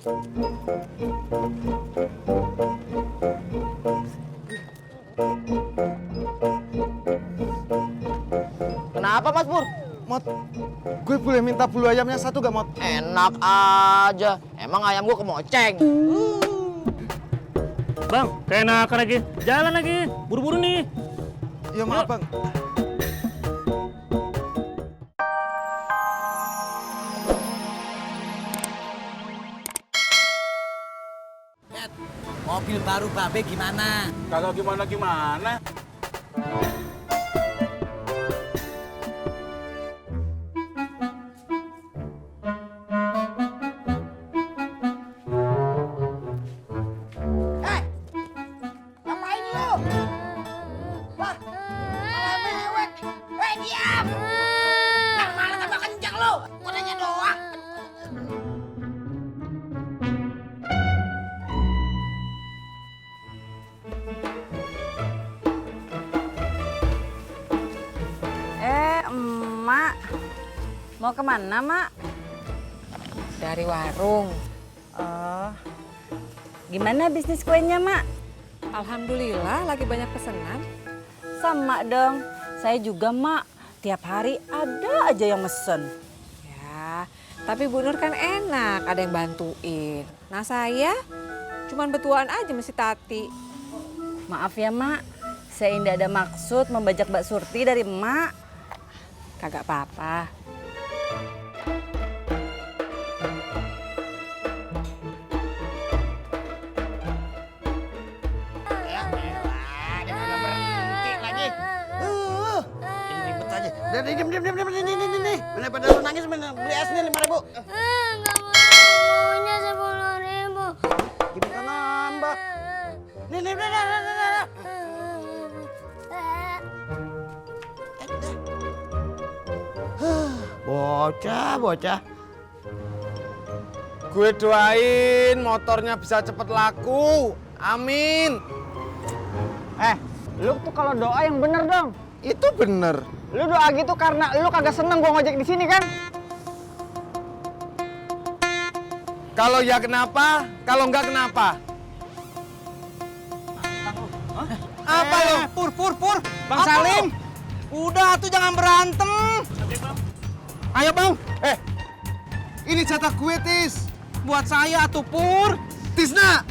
Kenapa Mas Pur? Mot, gue boleh minta bulu ayamnya satu gak, Mot? Enak aja. Emang ayam gua kemoceng. Bang, keenakan lagi. Jalan lagi. Buru-buru nih. Ya maaf, Bang. Mobil baru Babe gimana? Kagak gimana-gimana. Ngapain lu? Wah, malah mewek. Diam! Malah tambah kencang lu. Kodenya doang. Emak, mau kemana, Mak? Dari warung. Oh, gimana bisnis kuenya, Mak? Alhamdulillah lagi banyak pesanan. Sama dong, saya juga, Mak. Tiap hari ada aja yang mesen. Ya, tapi Bu Nur kan enak, ada yang bantuin. Nah saya cuman betuan aja mesti Tati. Maaf ya, Mak. Saya tidak ada maksud membajak Mbak Surti dari Emak. Kagak apa-apa. Berhenti lagi. Ini ribet aja. Udah, diam. Nih. Mana pada lu nangis, beli es nih 5.000. Enggak maunya 10.000. Kita nambah. Nih, udah. Bocah. Gue doain motornya bisa cepet laku. Amin. Lu tuh kalau doa yang bener dong. Itu bener. Lu doa gitu karena lu kagak seneng gua ngojek di sini kan? Kalau ya kenapa? Kalau enggak kenapa? Apa lo? Pur. Bang Salim. Udah tuh jangan berantem. Ayo Bang. Ini jatah gue, Tis. Buat saya tuh Pur. Tisna.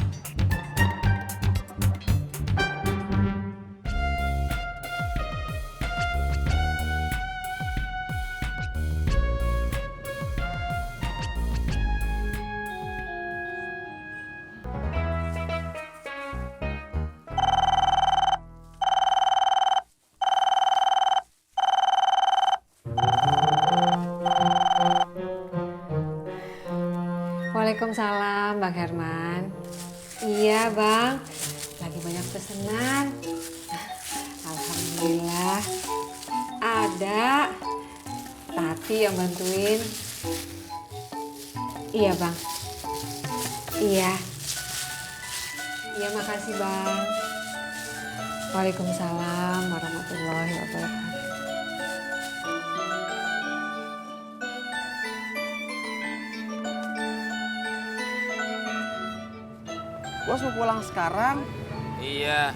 Waalaikumsalam Bang Herman. Iya Bang, lagi banyak pesanan. Alhamdulillah ada Tati yang bantuin. Iya Bang. Iya makasih Bang. Waalaikumsalam warahmatullahi wabarakatuh. Bos mau pulang sekarang. Iya.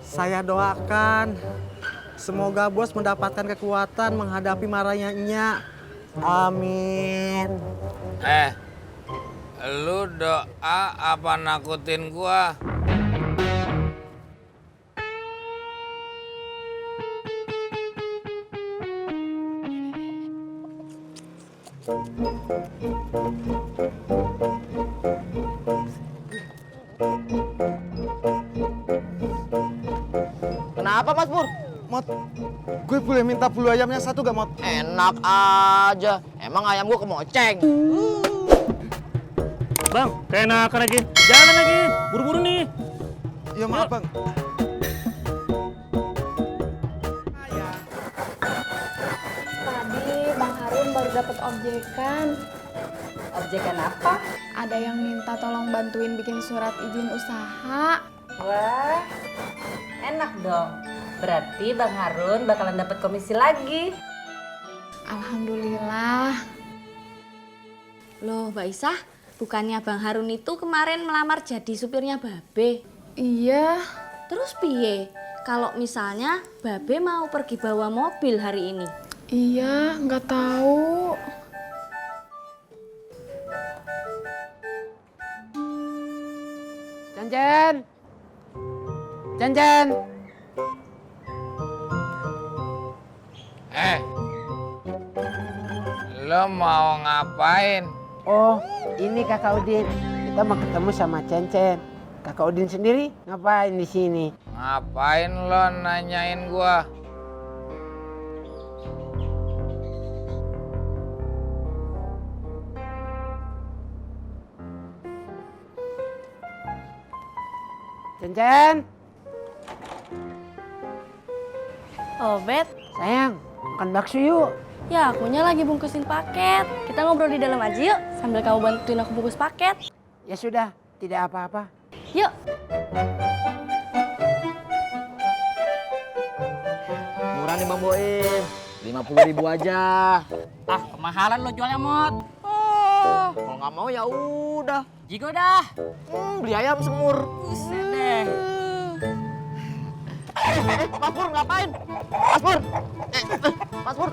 Saya doakan semoga bos mendapatkan kekuatan menghadapi marahnya Nya. Amin. Lu doa apa nakutin gua? Kenapa Mas Pur? Mot, gue boleh minta bulu ayamnya satu gak, Mot? Enak aja. Emang ayam gua kemoceng. Bang, keenakan lagi. Jalan lagi. Buru-buru nih. Ya maaf, Bang. Tadi Bang Harun baru dapat objekan. Objekan apa? Ada yang minta tolong bantuin bikin surat izin usaha. Wah, enak dong. Berarti Bang Harun bakalan dapat komisi lagi. Alhamdulillah. Loh, Mbak Isah, bukannya Bang Harun itu kemarin melamar jadi supirnya Babe. Iya. Terus piye? Kalau misalnya Babe mau pergi bawa mobil hari ini? Iya, nggak tahu. Janjan. Janjan. Lo mau ngapain? Oh, ini Kakak Udin. Kita mau ketemu sama Cencen. Kakak Udin sendiri ngapain di sini? Ngapain lo nanyain gua? Cencen. Oh, Bet. Sayang, makan bakso yuk. Ya, akunya lagi bungkusin paket. Kita ngobrol di dalam aja yuk, sambil kamu bantuin aku bungkus paket. Ya sudah, tidak apa-apa. Yuk. Murah nih Bang Boim, 50.000 aja. Ah, kemahalan lo jualnya, Mot. Oh, kalau nggak mau ya udah. Jigo dah. Beli ayam semur. Buset deh. Mas Pur ngapain? Mas Pur. Mas Pur.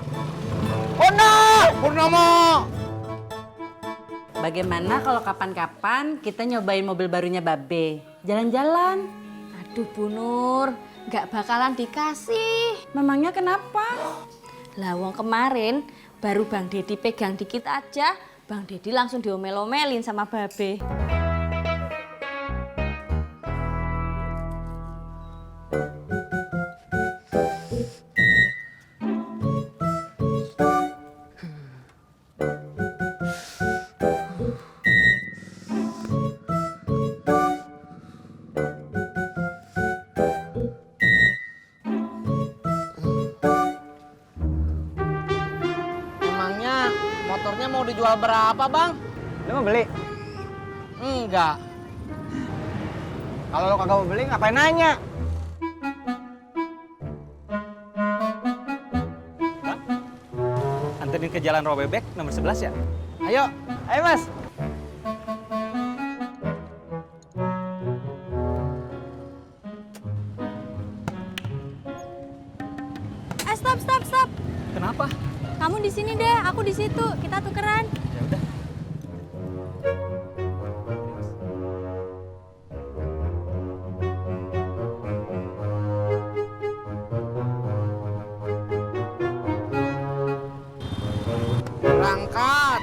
Purna! Purnomo. Bagaimana kalau kapan-kapan kita nyobain mobil barunya Babe? Jalan-jalan. Aduh, Bu Nur, nggak bakalan dikasih. Memangnya kenapa? Lah, wong kemarin baru Bang Dedi pegang dikit aja, Bang Dedi langsung diomel-omelin sama Babe. Emangnya motornya mau dijual berapa, Bang? Lo mau beli? Enggak. Kalau lo kagak mau beli ngapain nanya? Anterin ke Jalan Robebek nomor 11 ya? Ayo, ayo Mas. Stop. Kenapa? Kamu di sini deh, aku di situ. Kita tukeran. Ya udah. Berangkat.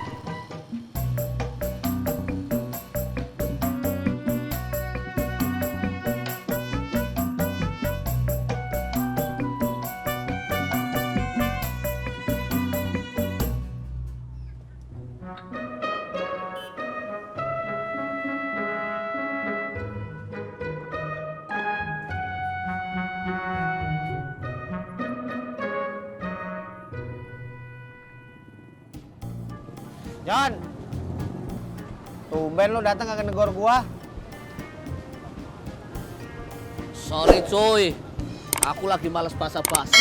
John, tumben lu datang kagak negor gua. Sorry cuy, aku lagi males basa-basi.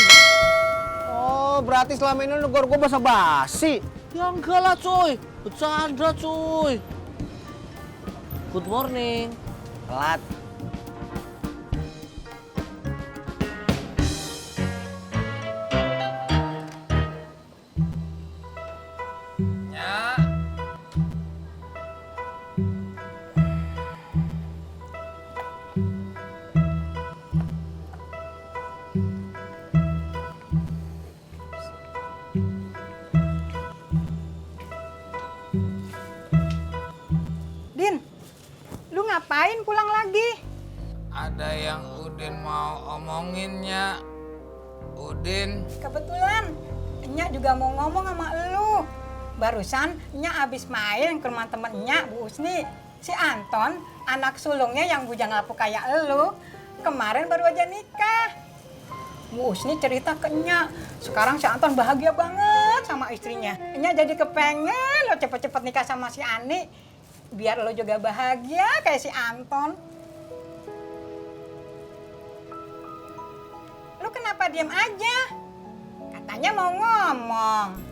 Oh, berarti selama ini lu negor gua basa-basi. Ya enggak lah cuy, bercanda cuy. Good morning. Telat. Ya. Din, lu ngapain pulang lagi? Ada yang Udin mau omonginnya. Udin. Kebetulan, Nya juga mau ngomong sama lu. Barusan Nya abis main ke rumah temen Nya, Bu Usni. Si Anton, anak sulungnya yang bujang lapuk kayak lu, kemarin baru aja nikah. Bu Usni cerita ke Nya, sekarang si Anton bahagia banget sama istrinya. Nya jadi kepengen lo cepet-cepet nikah sama si Ani, biar lo juga bahagia kayak si Anton. Lu kenapa diam aja? Katanya mau ngomong.